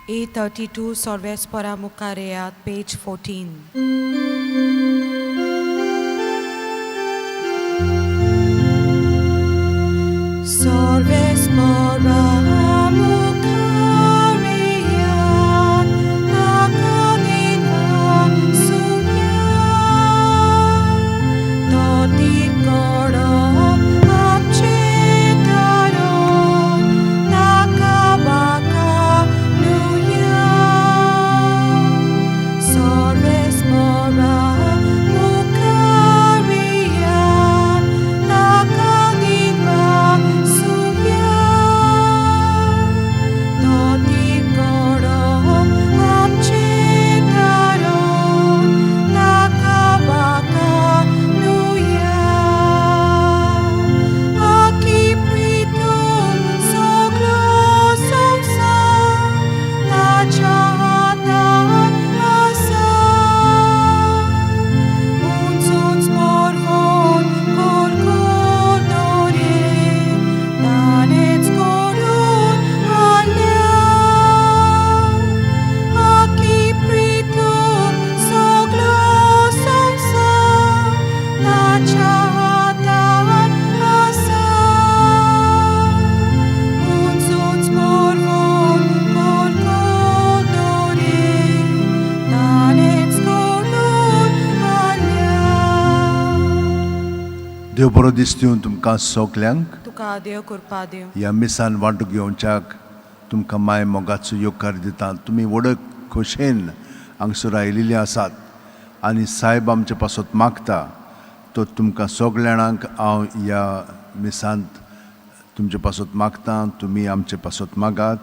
A32 Sorvespora Mukareat, page 14. Sorvespora Mukareat, Takalina Suya, Totikoro Amchetaro, Takabaka Nuya. Sorvespora Mukareat, Takalina Suya, Totikoro Amchetaro, Takabaka Nuya. Akipritum soglo somsa, Tachatan asa, Unsuns morvon kolkodore, Tanets korun alea. Akipritum soglo somsa, Tachatan asa, Unsuns morvon kolkodore, Tanets korun alea. देव बरो दीस दिवन तुमकां सगल्यांक. तुका देव कृपा दिवं. ह्या मिसान वांटो घेवच्याक तुमकां माय मोगाचो येवकार दिता. तुमी व्हड खोशेन हांगसर आयिल्ले आसात आनी सायब आमचे पासत मागता तो तुमकां सगल्या जाणांक हांव ह्या मिसांत तुमचे पासत मागता, तुमी आमचे पासत मागात.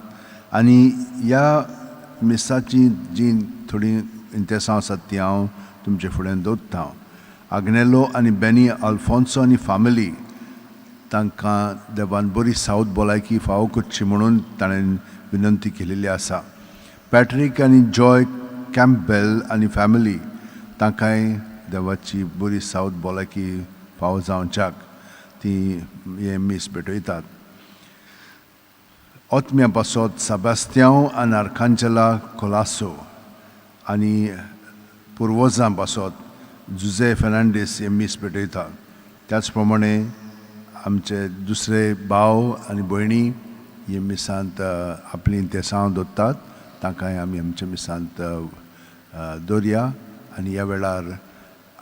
आनी ह्या मिसाची जी थोडीं इंतेसांव आसात ती हांव तुमचे फुड्यान दवरता. आग्नेलो आनी बेनी अल्फोन्सो आनी फामिली तांकां देवान बरी सावथ भलायकी फावो करची म्हणून ताणें विनंती केलेली आसा. पॅट्रीक आनी जॉय कॅम्पबेल आनी फॅमिली तांकांय देवाची बरी सावथ भलायकी फावो जावच्याक ती हें मीस भेटयतात. ओतम्या पासत साबास्त्यांव आनी आर्कांजला कोलासो आनी पुर्वजां पासत जुजे फेर्नांडीस हे मीस भेटयतात. त्याच प्रमाणे आमचे दुसरे भाव आनी भयणी हे मिसांत आपलीं तेसांव दवरतात, तांकांय आमी आमच्या मिसांत दवरया. आनी ह्या वेळार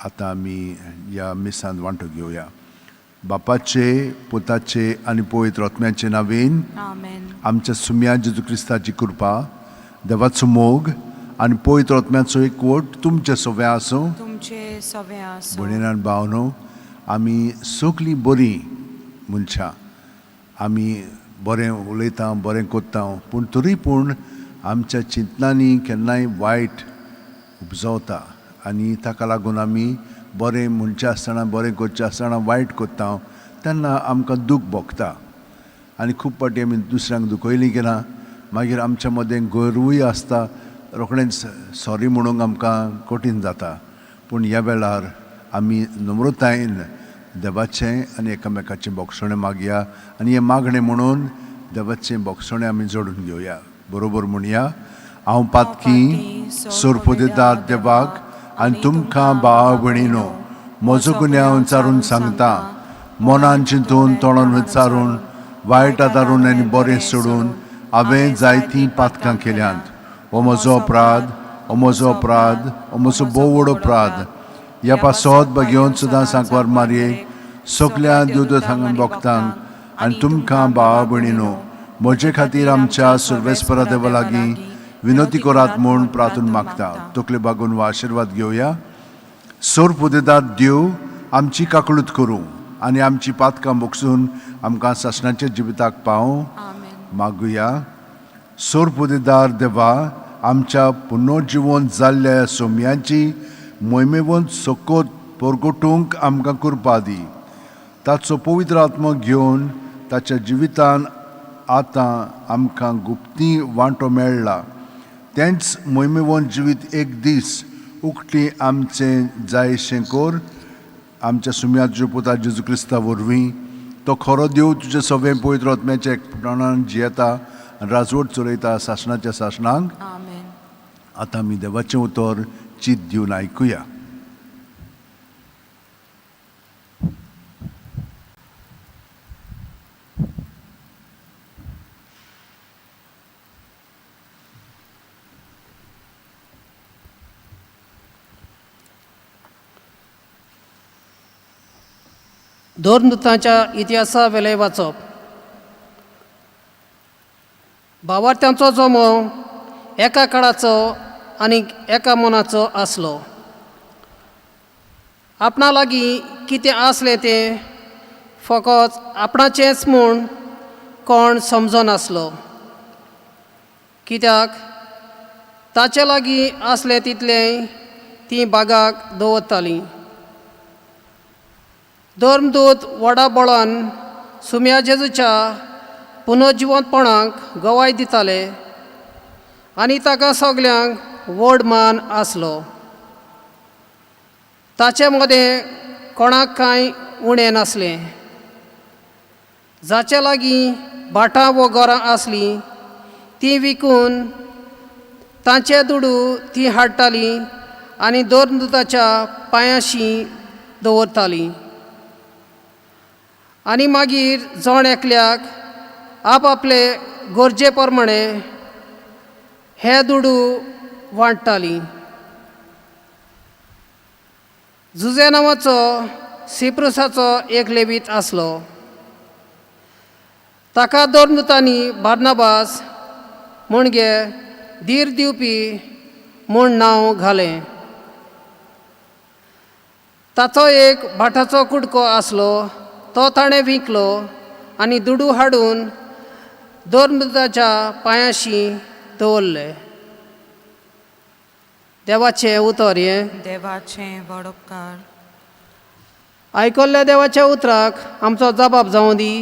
आतां आमी ह्या मिसांत वांटो घेवया. बापाचे, पुताचे आनी पवित्र आत्म्याचे नांवेन. आमेन. आमच्या सुम्या जेजू क्रिस्ताची कृपा, देवाचो मोग आनी पवित्र आत्म्याचो एकवट तुमचे सगळें आसूं. तुमचे सगळें आसूं. भयणीन भावनो, आमी सगळीं बरीं मनशां, आमी बरें उलयता, बरें करता, पूण तरी पूण आमच्या चिंतनांनी केन्नाय वायट उपजवता आनी ताका लागून आमी बरें म्हणचें आसतना, बरें करचें आसतना वायट करता तेन्ना आमकां दूख भोगता. आनी खूब फावटी आमी दुसऱ्यांक दुखयलीं की ना मागीर आमच्या मदें गर्वूय आसता, रोखडेंच सॉरी म्हणूंक आमकां कठीण जाता. पूण ह्या वेळार आमी नम्रतायेन देवाचें आनी एकामेकाचें बोगसणें मागया आनी हें मागणें म्हणून देवाचें बोगसणें आमी जोडून घेवया. बरोबर म्हणया, हांव पातकी सोरपुदेदार देवाक आनी तुमकां भाव भयणीनो म्हजो गुन्यांव विचारून सांगता. मनान चिंतून, तोंडान विचारून, वायट आदारून आनी बरें सोडून हांवें जायतीं पातकां केल्यांत. हो म्हजो अपराध, हो म्हजो अपराध, हो म्हजो भोव व्हड अपराध. ह्या पासत भगेवन सुद्दां सांकवार मारयेक, सगल्या देवदूतांक, भक्तांक आनी तुमकां भावा भयणीनो म्हजे खातीर आमच्या सर्वेस्परा देवा लागीं विनवती करात म्हूण प्रार्थून मागता. तकले बागून वा आशिर्वाद घेवया. सोरपुदेदार देव आमची काकळूत करूं आनी आमची पातकां बोगसून आमकां सासणाच्या जिविताक पावूं. आमेन. मागुया. सोरपुदेदार देवा, आमच्या पुनर्जिवन जाल्ल्या सोम्याची मोहिमेवंत सोकोत परगटूंक आमकां कृपा दी. ताचो पवित्र आत्मो घेवन ताच्या जिवितान आतां आमकां गुप्ती वांटो मेळ्ळा, तेंच मोहिमेवंत जिवीत एक दीस उकती आमचें जायशें कर. आमच्या सुम्यात पुता जेजू क्रिस्ता वरवीं. तो खरो देव, तुजें सगळें पवित्र आत्म्याच्या एकपणान जियेता आनी राजवट चलयता सासणाच्या सासणाक. आमेन. आतां आमी देवाचें उतर चित दिवन आयकुया. धर्मदूतांच्या इतिहासा वेलें वाचप. भावार्थ्यांचो जमो एका काळाचो आनी एका मनाचो आसलो. आपणा लागीं कितें आसलें तें फकत आपणाचेंच म्हूण कोण समजनासलो, कित्याक ताचे लागीं आसलें तितलें तीं बागाक दवरतालीं. धर्मदूत व्हडा बळान सुम्या जेजूच्या पुनर्जिवंतपणाक गवाय दिताले आनी ताका सगल्यांक व्हड मान आसलो. ताचे मदें कोणाक कांय उणें नासलें. जाचे लागीं भाटां वो घरां आसलीं तीं विकून तांचे दुडू तीं हाडटालीं आनी धर्मदूताच्या पांयांशी दवरतालीं. आनी मागीर जण एकल्याक आपआपले गरजे प्रमाणे हे दुडू वांट्टालीं. जुजे नांवाचो सिप्रुसाचो एक लेवीत आसलो. ताका धर्मदूतांनी बार्नाबास म्हणजे धीर दिवपी म्हूण नांव घालें. ताचो एक भाटाचो कुडको आसलो, तो ताणें विकलो आनी दुडू हाडून धर्मदूताच्या पांयांशी दवरले. देवाचें उतर हें. देवाचें व्हड उपकार. आयकल्ल्या देवाच्या उतराक आमचो जबाब जावं दी.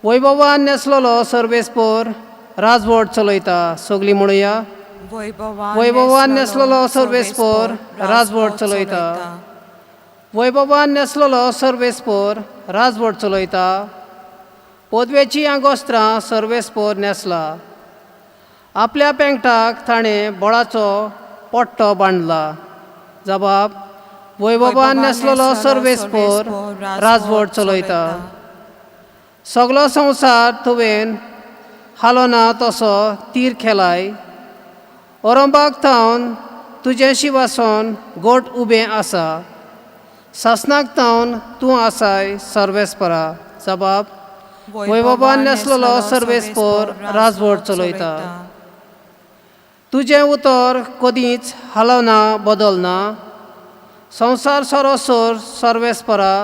वैभवान नेसलेलो सर्वेस्पोर राजवट चलयता. सगलीं म्हणुया. वैभवान नेसलेलो सर्वेस्पोर राजवट चलयता. वैभवान नेसलेलो सर्वेस्पोर राजवट चलयता. पदवेचीं आंगोस्त्रां सर्वेस्पोर न्हेसला. आपल्या पेंगटाक ताणें बळाचो पट्टो बांदला. जबाब. वैभवान नेसलेलो सर्वेस्पोर राजवट चलयता. सगलो संवसार तुवें हालोना तसो तीर खेलाय. ओरंबाक थावन तुजें शिवासन गोट उबें आसा. सासणाक थावन तूं आसाय सर्वेस्परा. जबाब. वैभवान नेसलेलो सर्वेस्पोर राजवट चलयता. तुजें उतर कदींच हालना बदलना. संवसार सरोसर सर्वेस्परा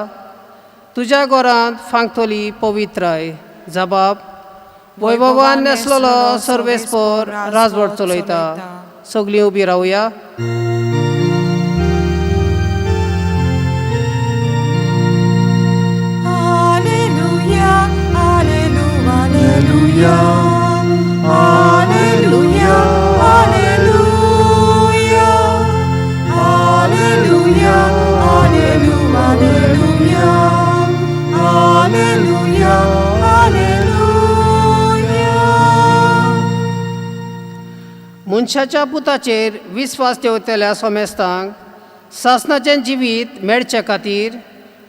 तुज्या घरांत फांकतली पवित्राय. जबाब. वैभवान नेसलेलो सर्वेस्पोर राजवट चलयता. सगलीं उबी रावया. Alleluia, alleluia, alleluia, alleluia, alleluia, alleluia, alleluia, alleluia. मनशाच्या पुताचेर विस्वास दवरतल्या सोमेस्तांक सासणाचें जिवीत मेळचे खातीर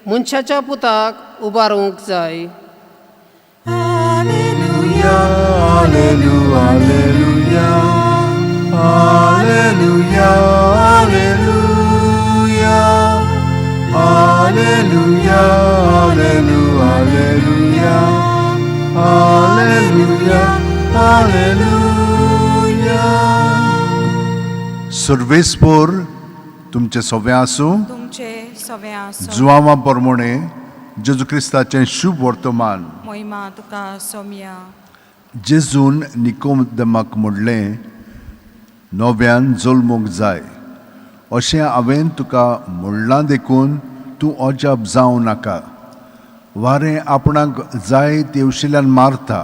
मनशाच्या पुताक उबारूंक जाय. Alleluia, Alleluia, alleluia, alleluia, alleluia, alleluia, alleluia, alleluia. सर्वेस्पोर तुमचें सगळें आसूं. तुमचे सगळें आसूं. जुवांवा प्रमाणे जेजू क्रिस्ताचें शुभ वर्तमान. मोहिमा तुका सोम्या. जेजून निकोदमाक म्हणलें, नव्यान जल्मूंक जाय अशें हांवें तुका म्हणलां देखून तूं अजाप जावं नाका. वारें आपणाक जाय तेवशिल्यान मारता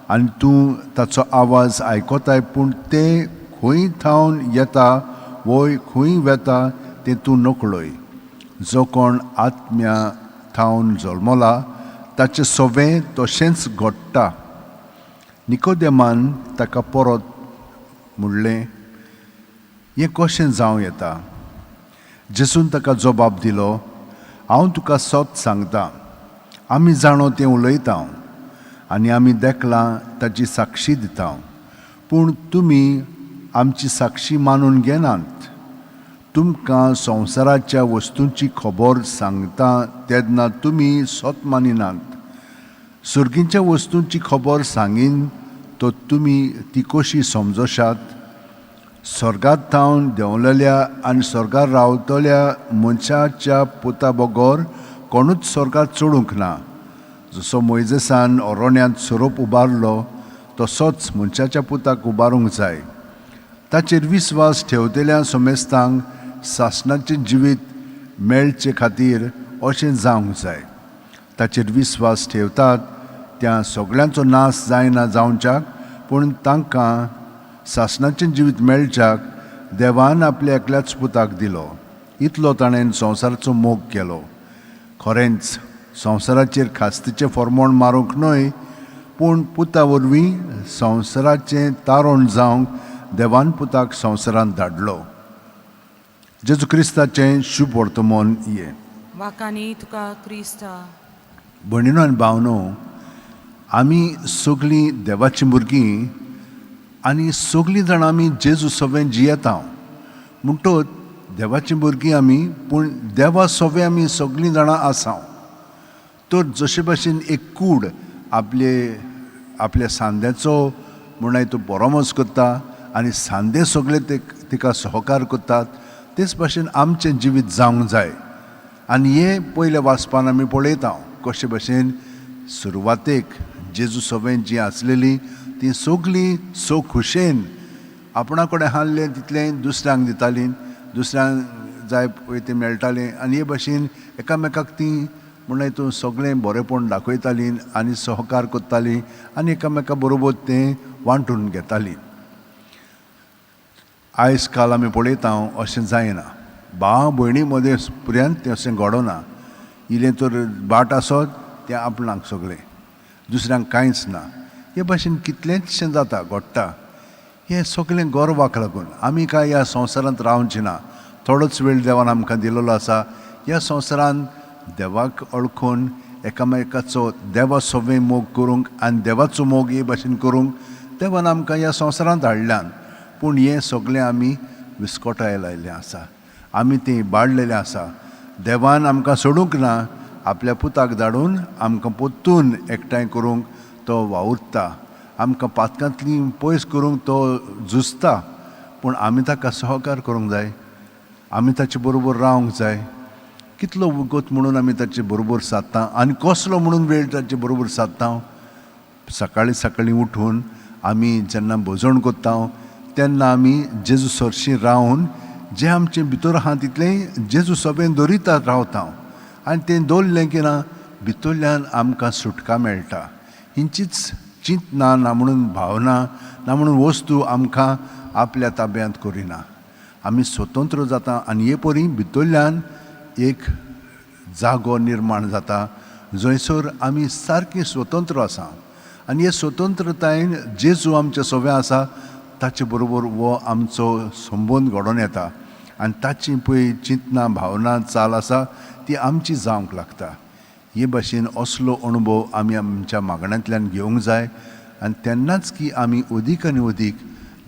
आनी तूं ताचो आवाज आयकताय, पूण तें खंय थावन येता वय खंय वेता तें तूं नकळय. जो कोण आत्म्या थावन जल्मला ताचें सवें तशेंच घडटा. निकोदेमान ताका परत म्हणलें, हें कशें जावं येता? जेजून ताका जबाब दिलो, हांव तुका सत सांगता, आमी जाणो तें उलयता आनी आमी देखलां ताची साक्षी दिता, पूण तुमी आमची साक्षी मानून घेनात. तुमकां संवसाराच्या वस्तूंची खबर सांगता तेन्ना तुमी सत मानिनात. सर्गींच्या वस्तूंची खबर सांगीन तो तुमी ती कशी समजशात? स्वर्गात थावन देंवलेल्या आनी स्वर्गार रावतल्या मनशाच्या पुता बगर कोणूच स्वर्गात चडूंक ना. जसो मोयजेसान अरण्यांत सोरोप उबारलो तसोच मनशाच्या पुताक उबारूंक जाय. ताचेर विस्वास ठेवतल्या समेस्तांक सासणाचें जिवीत मेळचे खातीर अशें जावंक जाय. ताचेर विस्वास ठेवतात त्या सगळ्यांचो नाश जायना जावच्याक, पूण तांकां सासणाचें जिवीत मेळच्याक देवान आपल्या एकल्याच पुताक दिलो. इतलो ताणें संवसाराचो मोग केलो. खरेंच संवसाराचेर खास्तीचें फॉर्मोण मारूंक न्हय, पूण पुता वरवीं संवसाराचें तारण जावंक देवान पुताक संवसारांत धाडलो. जेजू क्रिस्ताचें शुभ वर्तमान हें. वाकानी तुका क्रिस्ता. भयणीनो आनी भावनो, आमी सगळीं देवाचीं भुरगीं आनी सगळीं जाणां आमी जेजू सवें जियेता. म्हणटोच देवाचीं भुरगीं आमी, पूण देवा सवें आमी सगळीं जाणां आसा. तर जशे भाशेन एक कूड आपले आपल्या सांद्याचो म्हणून तो परामर्श करता आनी सांदे सगळे ते तिका सहकार करतात, तेच भाशेन आमचें जिवीत जावंक जाय. आनी हें पयल्या वाचपान आमी पळयता कशे भाशेन सुरवातेक जेजू सवें जीं आसलेलीं तीं सगळीं सो खुशेन आपणा कडेन आहलें तितलें दुसऱ्यांक दितालीं, दुसऱ्यांक जाय पळय तें मेळटालें. आनी हे भाशेन एकामेकाक तीं म्हणल्यार तूं सगळें बरेंपण दाखयतालीं आनी सहकार करतालीं आनी एकामेका बरोबर तें वांटून घेतालीं. आयज काल आमी पळयता अशें जायना. भाव भयणी मदें पर्यंत तें अशें घडना. इल्लें तर बाट आसत तें आपणाक सगळें, दुसऱ्यांक कांयच ना. हे भाशेन कितलेंचशें जाता, घडटा. हें सगळें गर्वाक लागून आमी कांय ह्या संवसारांत रावचें ना. थोडोच वेळ देवान आमकां दिलेलो आसा. ह्या संवसारांत देवाक वळखून एकामेकाचो देवा सवें मोग करूंक आनी देवाचो मोग हे भाशेन करूंक देवान आमकां ह्या संवसारांत हाडल्यान. पूण हें सगळें आमी विस्कोटाय लायिल्लें आसा, आमी तें बाडलेलें आसा. देवान आमकां सोडूंक ना, आपल्या पुताक धाडून आमकां परतून एकठांय करूंक तो वावुरता, आमकां पातकांतली पयस करूंक तो झुजता. पूण आमी ताका सहकार करूंक जाय, आमी ताचे बरोबर रावंक जाय. कितलो वगत म्हणून आमी ताचे बरोबर सादता आनी कसलो म्हणून वेळ ताचे बरोबर सादता. सकाळीं सकाळीं उठून आमी जेन्ना भजण करता तेन्ना आमी जेजू सरशीं रावन जें आमचें भितर आहा तितलें जेजू सगळें दवरितात रावता. आनी तें दवरलें की ना भितरल्यान आमकां सुटका मेळटा. हिंचीच चिंतना ना म्हणून भावना ना म्हणून वस्तू आमकां आपल्या ताब्यांत करिना. आमी स्वतंत्र जाता आनी हे परी भितरल्यान एक जागो निर्माण जाता जंयसर आमी सारकी स्वतंत्र आसा. आनी हे स्वतंत्रतायेन जेजू आमचे सवें आसा ताचे बरोबर हो आमचो संबंद घडोवन येता आनी ताची पळय चिंतना भावना चाल आसा ती आमची जावंक लागता. हे भाशेन असलो अणभव आमी आमच्या मागण्यांतल्यान घेवंक जाय आनी तेन्नाच की आमी अदीक आनी अदीक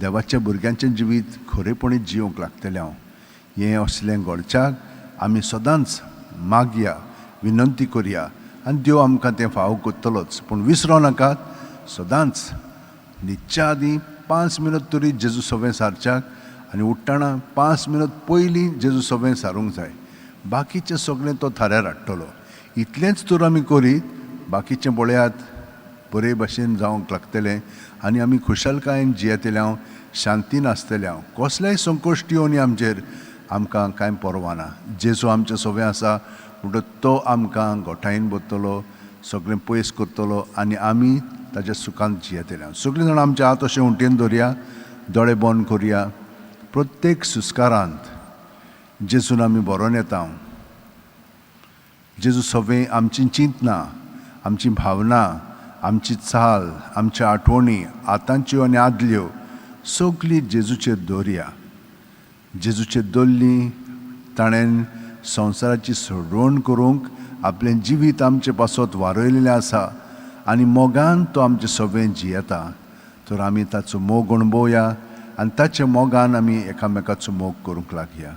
देवाच्या भुरग्यांचें जिवीत खरेपणी जिवंक लागतलें. हांव हें असलें घडच्याक आमी सदांच मागया, विनंती करया आनी देव आमकां तें फावो करतलोच. पूण विसरो नाकात, सदांच न्हिदच्या आदीं 5 मिनट तरी जेजू सवें सारच्याक आनी उठ्ठना 5 मिनट पयलीं जेजू सवें सारूंक जाय. बाकीचें सगळें तो थाऱ्यार हाडटलो. इतलेंच तर आमी करीत बाकीचें पळयात बरे भाशेन जावंक लागतलें आनी आमी खुशालकायेन जियेतले हांव, शांतीन आसतले हांव. कसलेय संकश्ट येवनी आमचेर आमकां कांय पर्वा ना. जेजू आमचें सवें आसा म्हणटच तो आमकां गोठायेन बरतलो, सगळें पयस करतलो आनी आमी ताच्या सुखांत जियेतले हांव. सगळीं जाणां आमचे हात अशें उंटेन दवरया, दोळे बंद करया. प्रत्येक सुस्कारांत जेजून आमी बरोवन येता. जेजू सवें आमची चिंतना, आमची भावना, आमची चाल, आमच्या आठवणी आतांच्यो आनी आदल्यो सगली जेजूचेर दवरया. जेजूचेर दवरली ताणें संवसाराची सोडवण करूंक आपलें जिवीत आमचे पासत वारयलेलें आसा आनी मोगान तो आमचे सगळें जियेता. तर आमी ताचो मोग अणभवया आनी ताच्या मोगान आमी एकामेकाचो मोग करूंक लागया.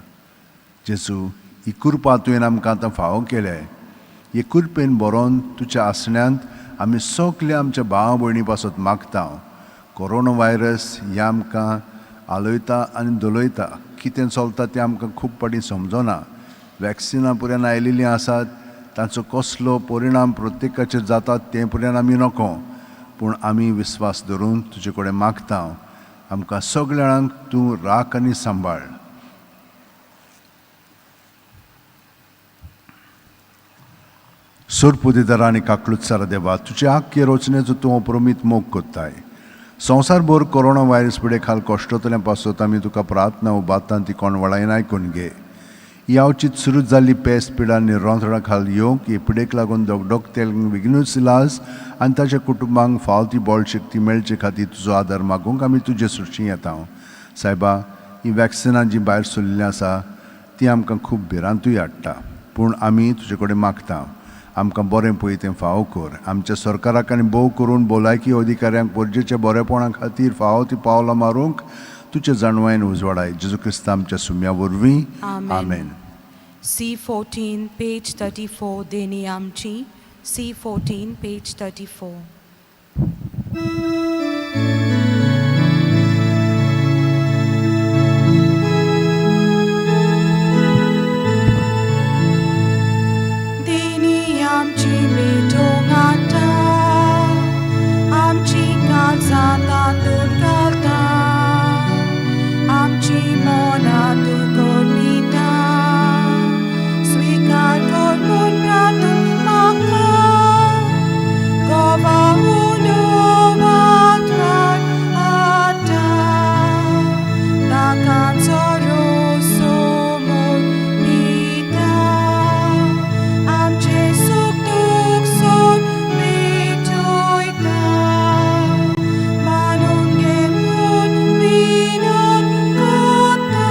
जेजू, ही कृपा तुवें आमकां आतां फावो केल्या. हे कृपेन बरोवन तुज्या आसण्यांत आमी सगळे आमच्या भाव भयणी पासत मागता. कोरोना व्हायरस हे आमकां आलयता आनी धोलयता. कितें चलता तें आमकां खूब फावटी समजना. वॅक्सिनां पर्यंत आयिल्लीं आसात, तांचो कसलो परिणाम प्रत्येकाचेर जाता तें पर्यंत आमी नको, पूण आमी विस्वास धरून तुजे कडेन मागता, आमकां सगळ्यांक तूं राख आनी सांबाळ. सोरपुदेदारा आनी काकलुत्सारा देवा, तुजे आख्खे रचनेचो तूं अप्रमीत मोग कोत्ताय. संवसारभर कोरोना व्हायरस पिडे खाल कश्टतल्या पासत आमी तुका प्रार्थना उबारता, ती कोणवळायन आयकून घे. ही आवचीत सुरू जाल्ली पेस्ट पिडा निरंतरा खाल येवंक हे पिडेक लागून धगधगतेल विघ्नूच इलाज आनी ताच्या कुटुंबांक फावो ती बळ शक्ती मेळचे खातीर तुजो आदार मागूंक आमी तुजे सुरशी येता. सायबा, ही वॅक्सिनां जीं भायर सरिल्लीं आसा ती आमकां खूब भिरांतूय हाडटा, पूण आमी तुजे कडेन मागता आमकां बरें पळय तें फावो कर. आमच्या सरकाराक आनी भोव करून भलायकी अधिकाऱ्यांक गरजेच्या बरेपणा खातीर फावो ती पावलां मारूंक तुजे जाणवायेन उजवाडाय. जेजू क्रिस्ता आमच्या सुम्या वरवीं, आमेन. C14, page 34, देणी आमची. C14, page 34. देणी आमची भेटोवंक आतां, आमची काळजां तातूंत घालता, आमची मनां तूं करपिता, स्विकार कर म्हूण प्रार्थना मागता. गोवा उनो आतां, ताकाचो रोसो मोग पिता, आमचें सूख दूख सोड भेटयता, मानून घे म्हूण विनोद करता.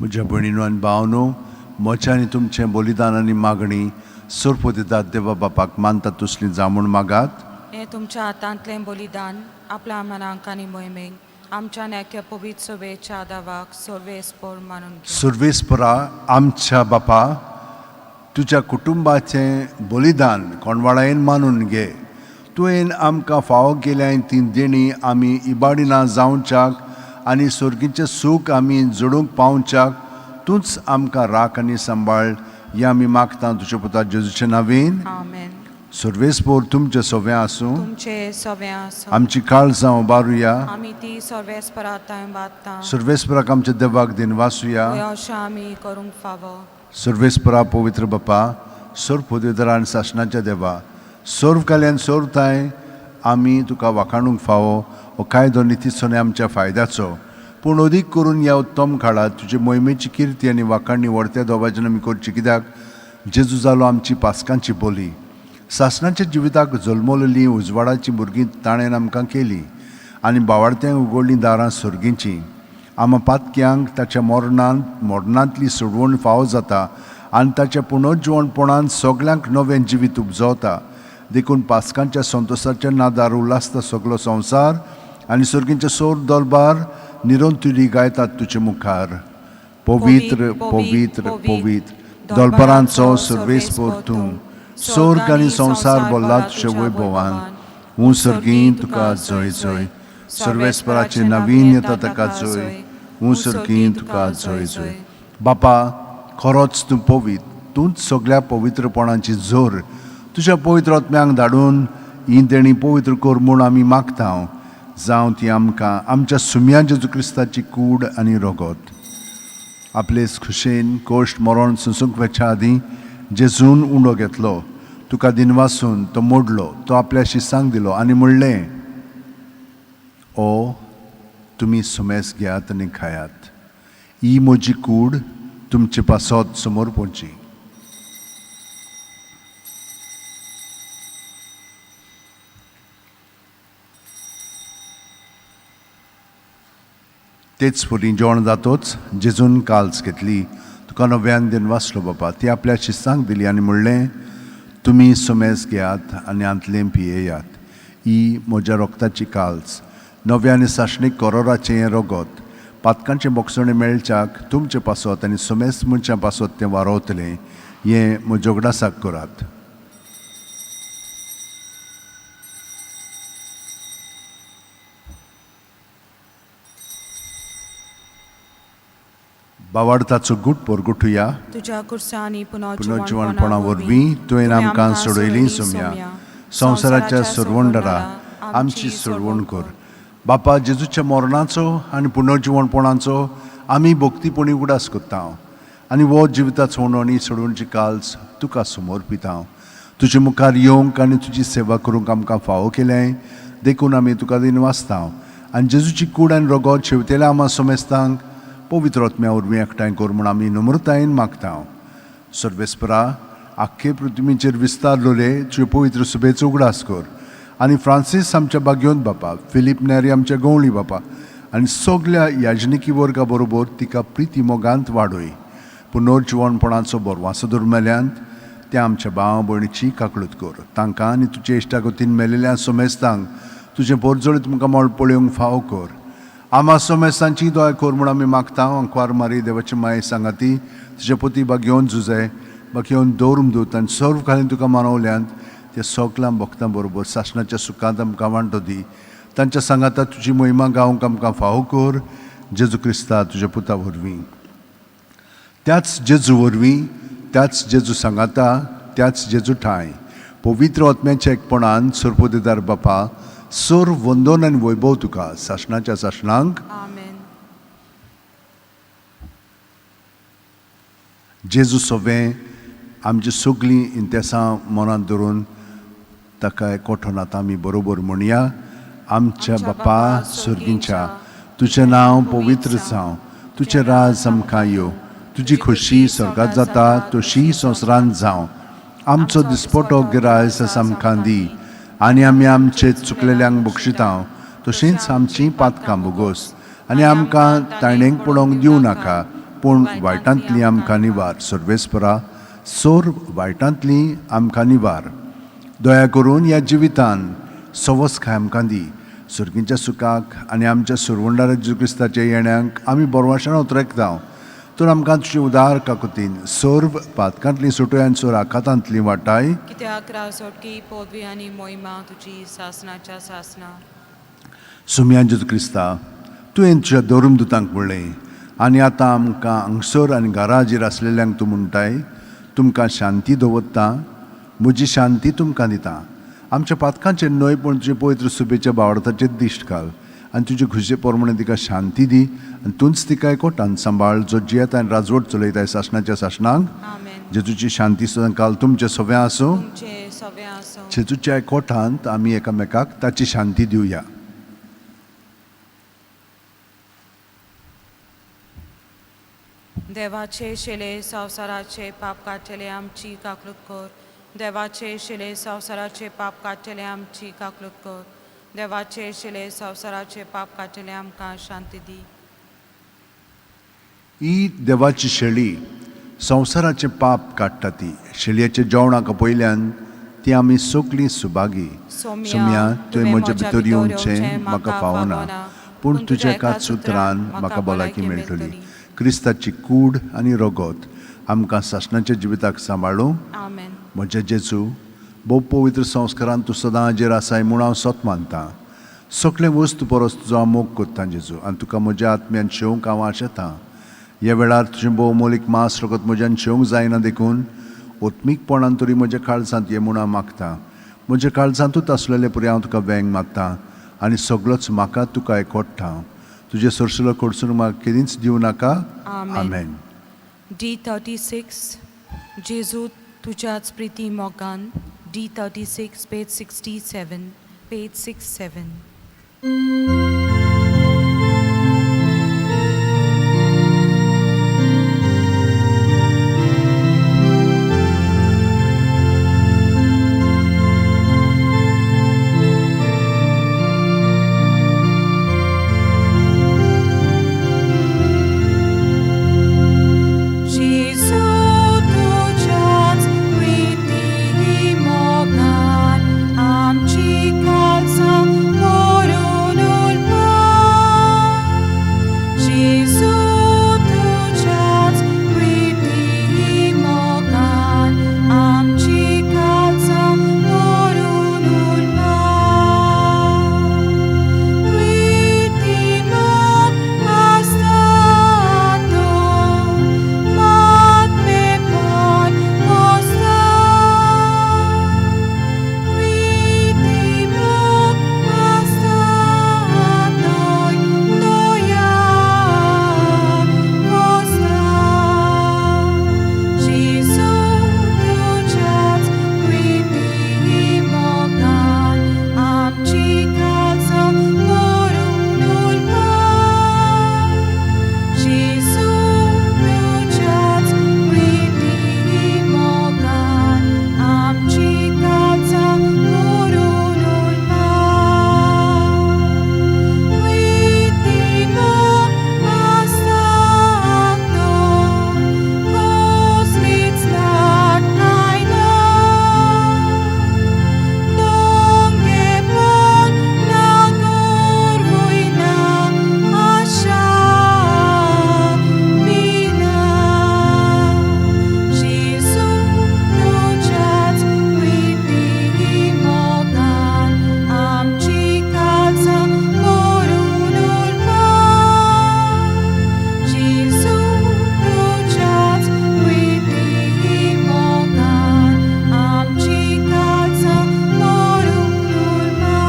म्हज्या भयणीनो आनी भावनो, म्हज्या आनी तुमचें बलिदान आनी मागणी सोरपोतेदाद देवा बापाक मानता तसली जामूण मागात. हें तुमच्या हातांतलें बलिदान आपल्या मनांक आनी मोहिमेक आमच्या नेक्या पवित्र सभेच्या दावाक सर्वेस्पोर मानून घेवं. सर्वेस्परा आमच्या बापा, तुज्या कुटुंबाचें बलिदान कोणवाळायेन मानून घे. तुवें आमकां फावो केल्याय ती देणी आमी इबाडिना जावच्याक आनी सर्गीचें सूख आमी जोडूंक पावच्याक तूंच आमकां राख आनी सांबाळ. हें आमी मागता तुज्या पुता जेजूचे नांवेन. आमेन. सर्वेस्पोर तुमचें सगळें आसूं. तुमचे सगळें आसूं. आमची काळजां उबारुया. आमी ती सर्वेस्परा थंय बांदता. सर्वेस्पराक आमच्या देवाक दिनवासुया. अशें आमी करूंक फावो. सर्वेस्परा पवित्र बापा, सर्व पदवेदारा आनी सासणाच्या देवा, सर्व काल्यान सर्व थांय आमी तुका वाखाणूंक फावो. हो कायदो नितीचो आनी आमच्या फायद्याचो, पूण अदीक करून ह्या उत्तम काळार तुजे मोहिमेची किर्ती आनी वाखाणणी व्हडत्या दोबाच्यान आमी करची, कित्याक जेजू जालो आमची पासकांची बोली. सासणाच्या जिविताक जल्मलेली उजवाडाची भुरगीं ताणें आमकां केली आनी बावाडत्यांक उगडलीं दारां सर्गींचीं. आमा पातक्यांक ताच्या मरणांत मरणांतली सोडवण फावो जाता आनी ताच्या पुनर्जिवणपणान सगल्यांक नवें जिवीत उपजवता. देखून पासकांच्या संतोसाच्या नादार उल्हासता सगलो संवसार आनी सर्गींचे सोर दरबार निरंतुरी गायतात तुजे मुखार. पवित्र पवित्र पवित्र दरबारांचो सर्वेस्पोर तूं, स्वर्ग आनी संवसार भरला तुज्या वैभवान. हूं सर्गीं तुका जय जय. सर्वेस्पराचे नवीन येता ताका जय. हूं सर्गीं तुका जय जय. बापा, खरोच तूं पवित्र, तूंच सगळ्या पवित्रपणाची जोर. तुज्या पवित्र आत्म्यांक धाडून ही देणी पवित्र कर म्हूण आमी मागता. जावं ती आमकां आमच्या सुम्या जेजू क्रिस्ताची कूड आनी रगत. आपले खुशेन कोश्ट मरण सोंसूंक वेच्या आदीं जेजून उंडो घेतलो, तुका दिनवासून तो मोडलो, तो आपल्या शिसांक दिलो आनी म्हणलें, ओ तुमी सुमेस घेयात आनी खायात, ही म्हजी कूड तुमचे पासत समोर पोवची. तेच फुडें जेवण जातोच जेजून काल्स घेतली, तुका नव्यान दिनवासलो बापा, ती आपल्या शिस्तांक दिली आनी म्हणलें, तुमी सुमेस घेयात आनी हांतलें पियेयात, ही म्हज्या रोगताची काल्स, नव्या आनी सासणीक कोरोराचें हें रगत, पातकांचें बोगसणें मेळच्याक तुमचे पासत आनी सुमेस मनशां पासत तें वारोवतलें, हें म्हज्या उगडासाक करात. बावाडताचो गुट पोरगुठुया. तुज्या कुर्सांनी पुनर्जिवणपणा वरवीं तुवें आमकां सोडयली सोम्या, संवसाराच्या सोडवणदारा आमची सोडवण कर. बापा, जेजूच्या मरणाचो आनी पुनर्जिवणपणाचो आमी भक्तीपणी उगडास करता आनी हो जिविताचो उणो आनी सोडवणची काल्स तुका समर्पिता. तुजे मुखार येवंक आनी तुजी सेवा करूंक आमकां फावो केलें देखून आमी तुका दिनवासता आनी जेजूची कूड आनी रगत शेवतेल्या आमा सोमेस्तांक पवित्र आत्म्या वरवीं एकठांय कर म्हूण आमी नम्रतायेन मागता. सर्वेस्परा, आख्खे पृथ्वीचेर विस्तार लोले तुजे पवित्र सुबेचो उगडास कर आनी फ्रांसीस आमच्या बागयोन बापा, फिलीप नेरी आमच्या गवळी बापा आनी सगल्या याजनिकी वर्गा बरोबर तिका प्रिती मोगांत वाडय. पुनर्जिवणपणाचो बोरवासो दुर्मेल्यांत त्या आमच्या भाव भयणीची काकळूत कर. तांकां आनी तुजे इश्टागतीन मेलेल्या सोमेस्तांक तुजें पोरजोळीत तुमकां मळ पळोवंक फावो कर. आमा सोमेस्तांची दया कर म्हूण आमी मागता. अंकवार मारी देवाची माये सांगाती तुजे पोती बागयोवन जुजे बागयोवन दवरूंक दूत आनी सर्व खालीन तुका मानवल्यांत त्या सगल्या भक्तां बरोबर सासणाच्या सुखांत आमकां वांटो दी. तांच्या सांगाता तुजी मोहिमा गावंक आमकां फावो कर. जेजू क्रिस्ता तुज्या पुता वरवीं, त्याच जेजू वरवीं, त्याच जेजू सांगाता, त्याच जेजू ठांय पवित्र आत्म्याच्या एकपणान सरपोदेदार बापा, सोर वंदन आनी वैभव तुका सासणाच्या सासणांक. आमेन. जेजू सोवें आमची सगळीं इंतेसां मनांत धरून ताका एकवटून आतां आमी बरोबर म्हणया. आमच्या बापा सर्गींच्या, तुजें नांव पवित्र जावं, तुजें राज आमकां येवं, तुजी खोशी स्वर्गात जाता तशी संवसारांत जावं. आमचो दिसपटो गिरायस आमकां दी आनी आमी आमचे चुकलेल्यांक बक्षिता तशींच आमचीं पातकां भोगोस आनी आमकां ताणेंक पळोवंक दिवं नाका, पूण वायटांतली आमकां निवार. सर्वेस्परा, सोर वायटांतली आमकां निवार. दया करून ह्या जिवितान सवस खाय आमकां दी. सर्गींच्या सुखाक आनी आमच्या सुरवंडार जेजू क्रिस्ताच्या येण्याक आमी बोरवाशान उतरेकता. तर आमकां तुजे उदार काकुतीन सर्व पातकांतली सुटय आनी सोर आखातांतली वाटाय. कित्याक राजोटकी पदवी आनी मोहिमा तुजी सासणाच्या सासणा. सुम्या जेजू क्रिस्ता, तुवें तुज्या दवरून दुतांक म्हणलें आनी आतां आमकां हांगसर आनी घराजेर आसलेल्यांक तूं म्हणटाय, तुमकां शांती दवरता, म्हजी शांती तुमकां दिता. आमच्या पातकांचेर न्हय पूण तुजे पवित्र सुबेच्या बावडताचेर दिश्ट घाल आनी तुजे खुशे प्रमाणे तिका शांती दी आनी तूंच तिका एकवटान सांबाळ, जो जियेता आनी राजवट चलयताय सासणाच्या सासणांक. आमेन. जेजूची शांती सदां काल तुमचें सगळें आसूं. तुमचे सगळें आसूं. जेजूच्या एकवटांत आमी एकामेकाक ताची शांती दिवया. देवाचे शिले संवसाराचे पाप काडटले आमची काकलूत कर. देवाचे शिले संवसाराचे पाप काडटले आमची काकलूत कर. देवाचे शिले संवसाराचे पाप काडटले आमकां शांती दी. ही देवाची शेळी संवसाराचें पाप काडटा. ती शेळयेच्या जेवणाक पयल्यान ती आमी सगळीं सुभागी. सोम्या, तुवें म्हज्या भितर येवचें म्हाका फावना, पूण तुज्या एकाच उतरान म्हाका भलायकी मेळटली. क्रिस्ताची कूड आनी रगत आमकां सासणाच्या जिविताक सांबाळूं. आमेन. म्हज्या जेजू, भोव पवित्र संस्कारान तूं सदां हाजेर आसाय म्हूण हांव सत मानता. सगळें वस्तू परस तुजो हांव मोग करता जेजू, आनी तुका म्हज्या आत्म्यान शेवंक हांव आशेतां. ह्या वेळार तुजें भोव मोलीक मांस रगत म्हज्यान शेवंक जायना देखून ओत्मीकपणान तरी म्हज्या काळजांत ये म्हूण हांव मागता. म्हज्या काळजांतूच आसलेले परी हांव तुका वेंग मारता आनी सगळोच म्हाका तुका एकवटता. तुजे सरसुलो कडसून म्हाका केदींच दिवं नाका. आमेन. आमेन. डी 36, जेजू तुज्याच प्रिती मोगान. D 36, page 67, page 67. जेजू तुज्याच प्रिती मोगान आमची काळजां भरून उरपा. जेजू तुज्याच प्रिती मोगान आमची काळजां भरून उरपा. प्रीती मोग आसता तो मातमेपण मोसता. प्रीती मोग आसता तोय दया मोसता. जेजू तुज्याच प्रीती मोगान आमची काळजां भरून उरपा. जेजू तुज्याच प्रीती मोगान आमची काळजां भरून उरपा. प्रीती मोग आसता तो कसलीच लाट आयना. दोंगेपण ना गोरवूय ना आशा बिना. जेजू तुज्याच प्रिती मोगान आमची काळजां भरून उरपा. जेजू तुज्याच प्रिती मोगान आमची काळजां भरून उरपा.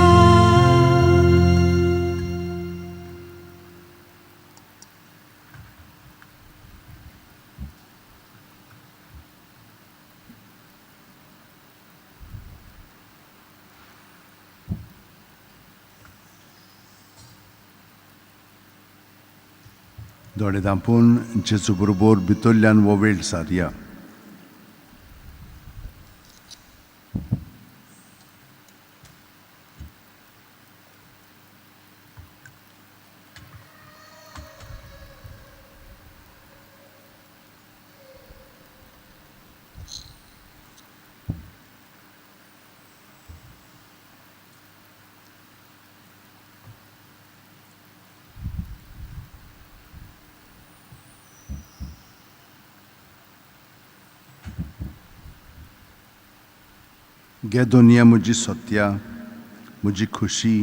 दोळे धांपून जेजू बरोबर भितरल्यान हो वेळ सारया. घे दुनिया म्हजी सत्या, म्हजी खुशी,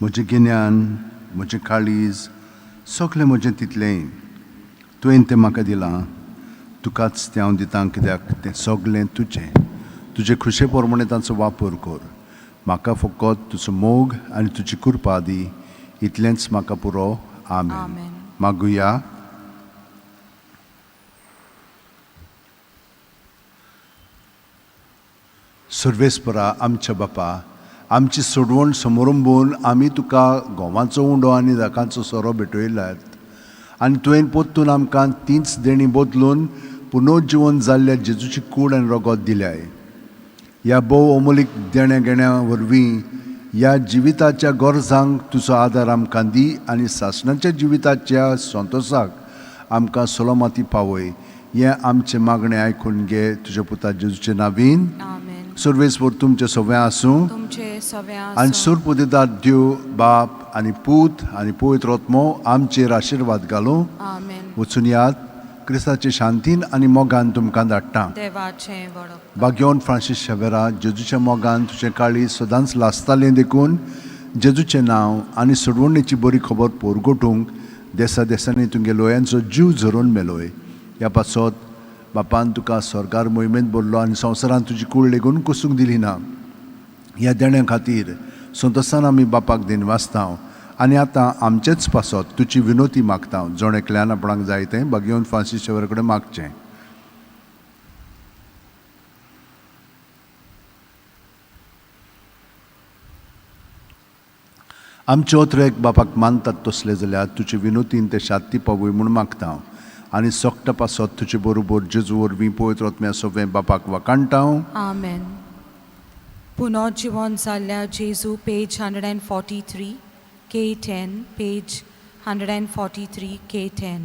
म्हजें गिन्यान, म्हजें काळीज, सगळें म्हजें तितलेंय तुवें तें म्हाका दिलां. तुकाच तें हांव दितां कित्याक तें सगळें तुजें. तुजे खुशे प्रमाणे तांचो वापर कर. म्हाका फकत तुजो मोग आनी तुजी कृपा दी, इतलेंच म्हाका पुरो. आमेन. आमेन. मागुया. सर्वेस्परा आमच्या बापा, आमची सोडवण समरंबून आमी तुका गोवाचो उंडो आनी दाकांचो सोरो भेटयल्यात आनी तुवें परतून आमकां तींच देणी बदलून पुनर्जिवन जाल्ल्या जेजूची कूड आनी रगत दिल्याय. ह्या भोव अमोलीक देण्या घेण्या वरवीं ह्या जिविताच्या गरजांक तुजो आदार आमकां दी आनी सासणाच्या जिविताच्या संतोसाक आमकां सलोमाती पावय. हें आमचें मागणें आयकून घे तुज्या पुता जेजूचे नावीन. आमेन. सर्वेस्पर तुमचें सगळें आसूं तुमचे सगळें आनी आसूं. सुरपुदेदार देव बाप आनी पूत आनी पवित्र आत्मो आमचेर आशिर्वाद घालूं. आमेन. वचून यात क्रिस्ताचे शांतीन आनी मोगान तुमकां धाडटा. देवाचें वडप. बाग्योन फ्रांसीस शेवेरा, जेजूच्या मोगान तुजें काळीज सदांच लासतालें देखून जेजूचें नांव आनी सोडवणेची बरी खबर पोरगोटूंक देसा देसांनी तुमगे लोयांचो जीव झरोवन मेलोय. ह्या पासत बापान तुका स्वर्गार मोहिमेंत भरलो आनी संवसारांत तुजी कूड लेगून कुसूंक दिली ना. ह्या देण्या खातीर संतोसान आमी बापाक दिनवासता आनी आतां आमचेच पासत तुजी विनोती मागता. जण एकल्यान आपणाक जाय तें बागेवन फ्रांसीस शेवर कडेन मागचें. आमचे ओत्रेक बापाक मानतात तसले जाल्यार तुजे विनोतीन ते शांती पावय म्हूण मागता आनी सोकटा पासत तुजे बरोबर जेजू वरवीं पवित्र आत्म्या सोवें बापाक वाखाणटा. आमेन. पुनर्जिवन जाल्ल्या जेजू, page 143, K 10, page 143, K 10.